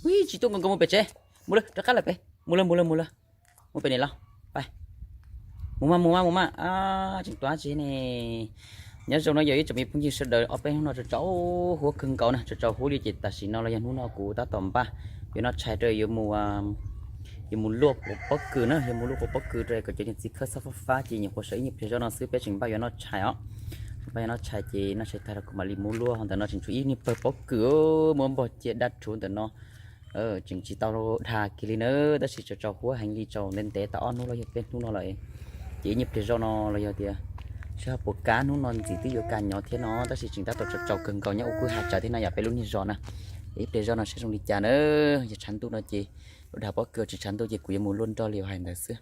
Ui, tsis tuaj nkaus nkaus mus pem tsev. Mus lawm, rov qab lawm pem. Mus lawm, mus lawm, mus lawm. Mus pem niam los. Mus mas, mus mas, mus mas. Tseem tuaj tsis ne. Nyob zoo no yog ib tsoom me phooj ywg sawv daws, ob peb hnub no tsaus tsaus huab kawg nkaus na, tsaus tsaus huab li ces tam sim no los yog hnub no kuv tab tom npaj yuav noj tshais rau yuav mus yuav mus luaj quav pob kws na, yuav mus luaj quav pob kws rau kom cov niag txiv khawb xob fab fab ces nyuam qhuav sawv ib nyuag pliag zoj no xwb peb tseem npaj yuav noj tshais os. Npaj yuav noj tshais ces noj tshais tag rau kuv mam li mus luaj. Ho ntawm no tseem tshuav ib niag pawg pob kws muaj npog cia dab rhuv ntawm no, tseem tsis tau dha kiag li na, tab sis tsaus tsaus huab heev li, tsaus ntev ntev tau ob hnub los yog peb hnub no lawm. Ces ib nyuag pliag zoj no los yog tias seb ho puas kaj, hnub no ntxim twb yuav kaj nyob thiab no, tab sis tseem tab tom tsaus tsaus kawg nkaus nyob ua kwj ha tsawv thiab na yom, peb lub niag zos na. Ib pliag zoj no seb zoo li cas na, yog tshav ntuj no ces yuav dha pob kws, tsis tshav ntuj ces kuv yuav mus luaj nroj li hais ntawd xwb.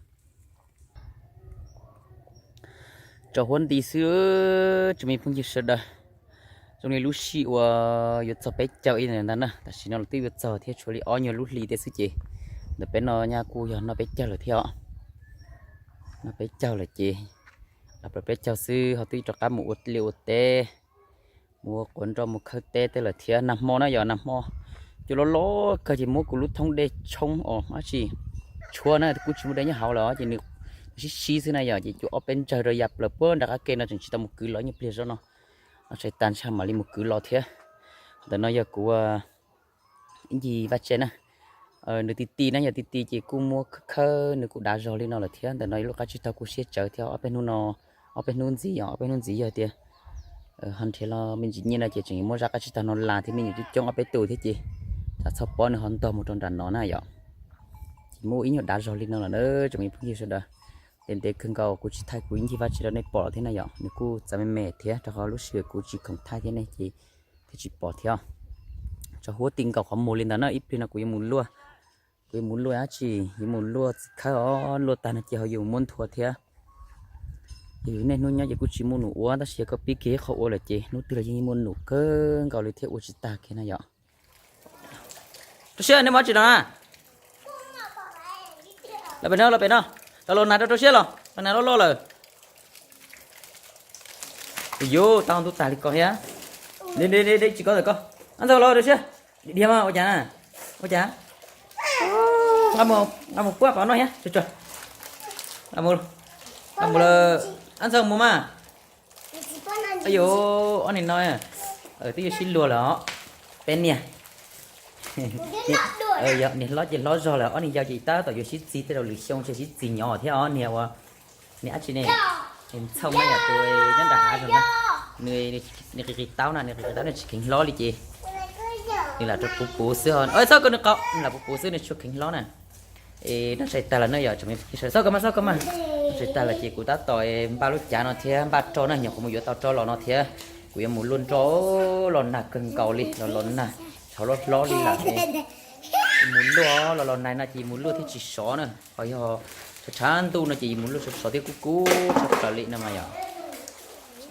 Tsaus huab nti xwb, tsoom me phooj ywg sawv daws. Zoo li lub sij uas yuav txog peb caug ib ntawd na, tam sim no los twb yuav txog thiab, tshuav li ob nyuag lub hli tej xwb ces ntawm peb no nyaj kuj yog noj peb caug lawm thiab os. Noj peb caug lawm ces los plaws peb caug xwb ho twb rov qab mus ua liaj ua teb, mus ua quav nroj mus khawb teb tej lawm thiab. Nag hmo na yog nag hmo cua loj loj kawg ces muab kuv lub thoob dej tshoob os, tab sis tshuav na kuj tsis muaj dej nyob hauv lawm ces nws sib sib xwb na yom, ces cua ob peb ntsawg rau ya plaws puag nram qab ke no tseem tsis tau mus kwv los, ib nyuag pliag zoj no noj tshais tag ntshe mam li mus kwv los thiab. Ntawm no yog kuv ib ncig vaj tse na. Nws ti ti na, yog ti ti ces kuj muab khawb khawb nws kuj dav zog li no lawm thiab. Ntawm no lub qab tsib taug kuj siab tsawv thiab, ob peb hnub no, ob peb hnub ntxiv os, ob peb hnub ntxiv yog tias ho nrhiav los me ntsis nyiaj no ces tseem muab zaj qab tsib taug no las thiab me nyuam coob coob ob peb tus thiab ces tsam txhob pob nws ho ntog mus rau nram no na yom. Ces muaj ib nyuag dav zog li no lawm na tsoom me phooj ywg sawv daws. Ntev ntev kawg nkaus kuv tsis thaij kuv ib ncig vaj tse rau nej pom thiab na yom, nws kuj txawv me me thiab rau qhov lub sij hawm kuv tsis khoom thaij thiab ne ces thiaj tsis pom thiab. Tsaus huab ti nkaus qhov muag li ntawd na, ib pliag no kuv yuav mus luaj, kuv yuav mus luaj dab tsi, yuav mus luaj txiv khawb os, luaj tag no ces ho yuav muab nthua thiab. Yog niaj hnub nyob ces kuj tsis muaj num ua, tab sis yog koj pib kiag ib qho ua lawm ces hnub twg los yeej muaj num kawg nkaus li thiab ua tsis tag kiag na yom. Rau siab, nej muab tsis no na. Los pem no, los pem no. Los los nas rau rau siab los, los nas loj loj lawm. Yus tau ntuj tag li ko thiab. Tsis ko tawm ko. Ab ntxawg los rau siab. Dhia mas ua cas na? Ua cas? Nqa mus puab pov noj thiab. Nqa mus lawm. Ab ntxawg mus mas. Yus, ob niag no twb yuav sib luag lawm os. Peb niag, niag hlob ces hlob zog lawm, ob niag yau ces tab tom yuav sib txig tej zaum lwm xyoo ces sib txig nyob thiab os. Niag ua, niag dab tsi ne, niag Ntxhoo na yom, tus nyob nram hav zoov na. Nws, nws qis qis taub na, nws qis qis taub nws tsis kheev hlob li ces nws lam rau puv puv xwb os. Txhob koj nws qau, nws lam puv puv xwb nws tsis kheev hlob na. Es noj tshais tag lawm na yom, tsoom me phooj ywg sawv daws, txhob koj mas, txhob koj mas. Noj tshais tag lawm ces kuv tab tom npaj lub cav no thiab npaj rau na, nyuam qhuav mus yuav tau rau los no thiab. Kuv yuav mus luaj nroj los nag kawg nkaus li, los los nag, tshauv loj hlob li lawm es mus luaj los los nag no ces mus luaj thiaj tsis sov na. Ho yog tshav tshav ntuj no ces yus mus luaj sov sov thiab kub kub tshaj plaws li no mas yom.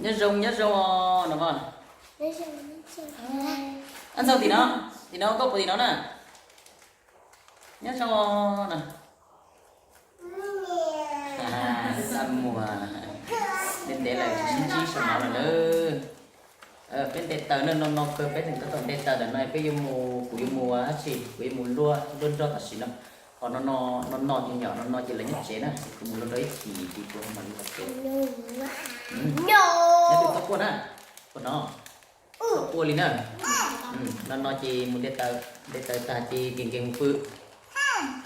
Nyob zoo, nyob zoo no mas. Ab ntxawg tim no, tim no koj puas tim no na? Nyob zoo na. Xa muag, ntev ntev lawm tsis sib ntsib saum no lawm na. Peb nte taws na, no no kawg peb tseem tab tom nte taws ntawm no, peb yuav mus, kuv yuav mus ua dab tsi, kuv yuav mus luaj, luaj nroj tam sim no. Ho no no, no no ces yom, no no ces lawv nyob tsev na, kuv mus luaj nroj ib chim ces kuv mam li los tsev. Nyob twg txhob quaj na, quaj no, txhob quaj li na. No no ces mus nte taws, nte taws tag ces nkees nkees mus pw.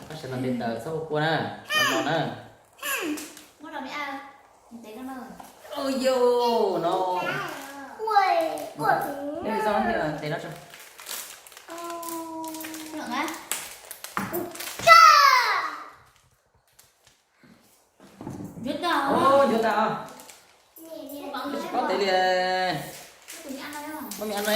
Koj sawv ntxov nte taws txhob quaj na, no no na. Yog no, ntes no. Yuav tas, tsis paub tev li. Muab me ab no.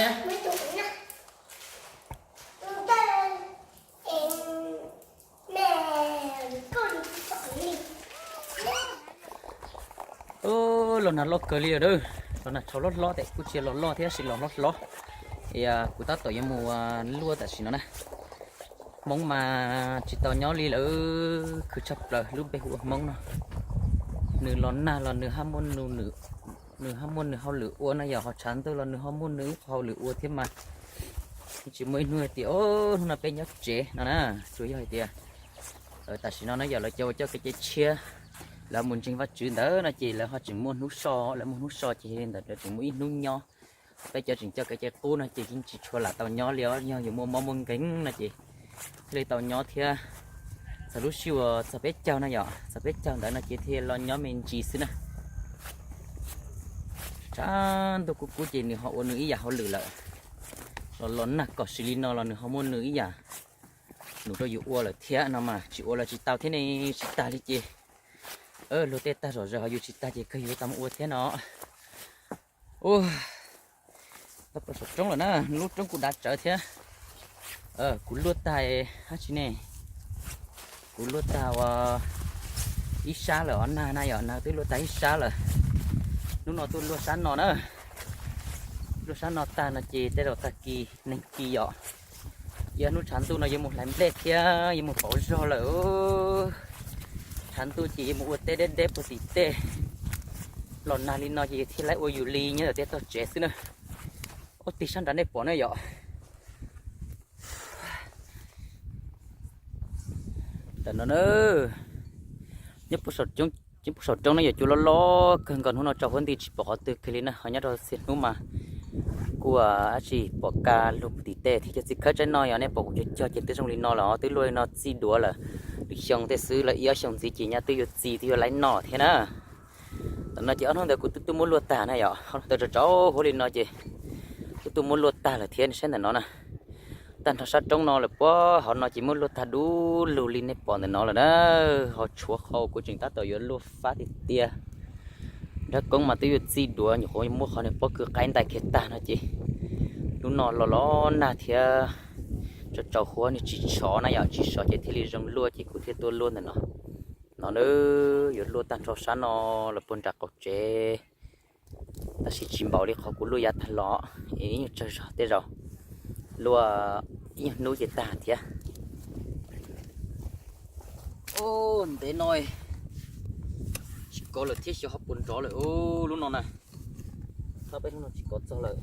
Los nag loj kawg li os, los nag tshauv hlob hlob tes kuj tsis los loj thiab, tab sis los hlob hlob. Kuv tab tom yuav mus luaj tam sim no na. Hmoob mas tsis tau nyob li lawm, khwv tshaj plaws lub npe hu ua Hmoob no. Nws los nag los nws haj muaj nws haj muaj nws hauj lwm ua na yom, ho tshav ntuj los nws ho muaj nws ib qho hauj lwm ua thiab mas. Tsis muaj ib hnub hais tias, o, hnub no peb nyob tsev no na, tsuas yog hais tias tam sim no na yog lawv cov ua coj kev cai tshiab, lawv mus ntseeg Vajtswv ntawd no ces lawv ho tseem muaj hnub so, lawv muaj hnub so ces li ntawd lawv tseem muaj ib hnub nyob. Peb cov tseem coj kev cai qub no ces yeej tsis tshua lam tau nyob li os, yog yuav muaj mob muaj nkeeg no ces thiaj li tau nyob thiab. Txog lub sij hawm txog peb caug na yom, txog peb caug ntawd no ces thiaj los nyob me ntsis xwb na. Tshav ntuj kub kub ces nws ho ua nws ib yam hauj lwm lawm. Los los nag kom sis li no los nws ho muaj nws ib yam num rau yus ua lawm thiab no mas, tsis ua los tsis tau thiab ne, tsis tag li ces luag tej tag zom zaws ho yus tsis tag ces kawg yuav tau mus ua thiab no. Ua, tau pom saum roob lawm na, lub roob kuj dav tsawv thiab. Kuv luaj tag, dab tsi ne, kuv luaj tag ua ib sab lawm os, nag na yom, nag twb luaj tag ib sab lawm. Hnub no tuaj luaj sab no na, luaj sab no tag no ces tej zaum tag kis neeg kis yom. Yog hnub tshav ntuj no yuav mus hlais nplej thiab yuav mus pauv zog lawm. Tshav ntuj ces yuav mus ua teb deb deb puag tim tej. Los nag li no ces thiaj li ua yus li nyob tej tog tsev xwb na. Ua tig sab nrad nej pom na yom. Ntawm no na, nyob puag saum roob no yog cua loj loj kawg nkaus, hnub no tsaus huab nti tsis pom qhov twg kiag li na, ho nyob rau txhia hnub mas kuj dab tsi pom ka lug puag tim tej thiab. Cov txiv khawb tsaib no yog nej pom kuv cog cog ces twb zoo li no lawm, twb luaj li no txij duav lawm. Lwm xyoo tej xwb, lawv ib ob xyoo ntxiv ces nyaj twb yuav txi twb yuav laib noj thiab na. Tam no ces ob hnub ntawd kuv twb tuaj muab luaj tag na yom, ob hnub ntawd tsaus tsaus huab li no ces twb tuaj muab luaj tag lawm thiab, saib ntawm no na. Tag nrho sab roob no lawm puag hauv no ces muab luaj tag du lug li nej pom ntawm no lawm na. Ho tshuav qhov kuv tseem tab tom yuav luaj fab tiag tiag. Nrab koob mas twb yuav txij duav, nyuam qhuav muab qhov niag pob kws qaib ntais kiag tag no ces lub no los los nag thiab tsaus tsaus huab, nws tsis sov na yom, tsis sov ces thiaj li zoo luaj ces kuv thiaj tuaj luaj ntawm no. No na, yuav luaj tag nrho sab no los puag nram qaum tsev. Tab sis tsis npaum li qhov kuv luaj yav tag los, ib nyuag tsawg zog tej zaum luaj ib nyuag hnub ces tag thiab. Ntev no tsis kov lawm thiab, xyov ho puas nrov lawm lub no na. Thawj peb hnub no tsis kov txog lawm.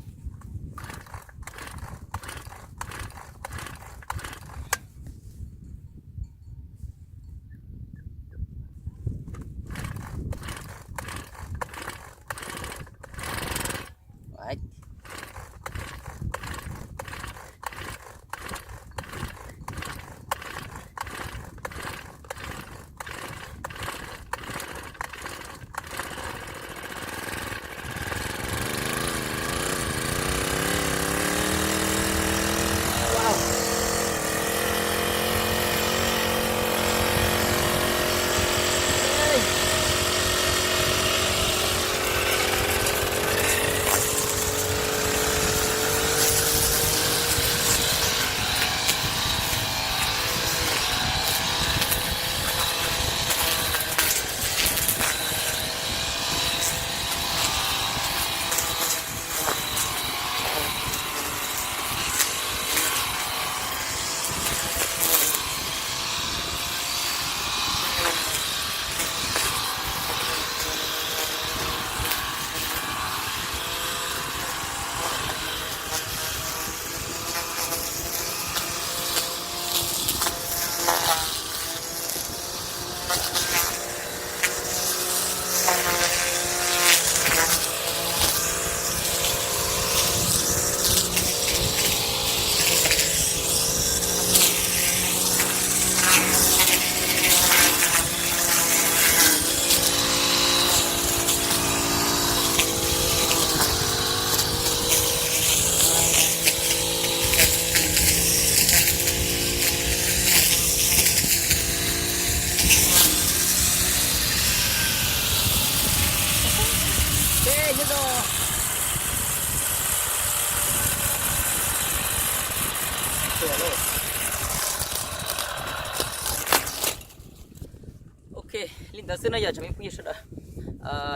Ok, li ntawd xwb no yog tsoom me phooj ywg sawv daws.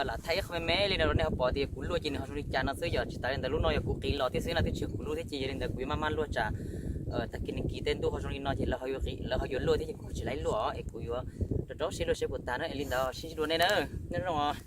Lam thaij ib qho me me li no rau nej ho pom tias kuv luaj ces nws ho zoo li cas no xwb. Yog tsis tas li ntawd lub no yog kuv qiv los thiab xwb no, twb tsis yog kuv luaj thiab ces yog li ntawd kuv yuav maj maj luaj tsam tag kis neeg kis tej ntuj ho zoo li no ces lawv ho yuav luaj thiab ces kuv ho tsis laib luaj os, es kuv yuav rau rau siab luaj seb puas tag na. Es li ntawd sib ntsib dua nej na, nyob zoo os.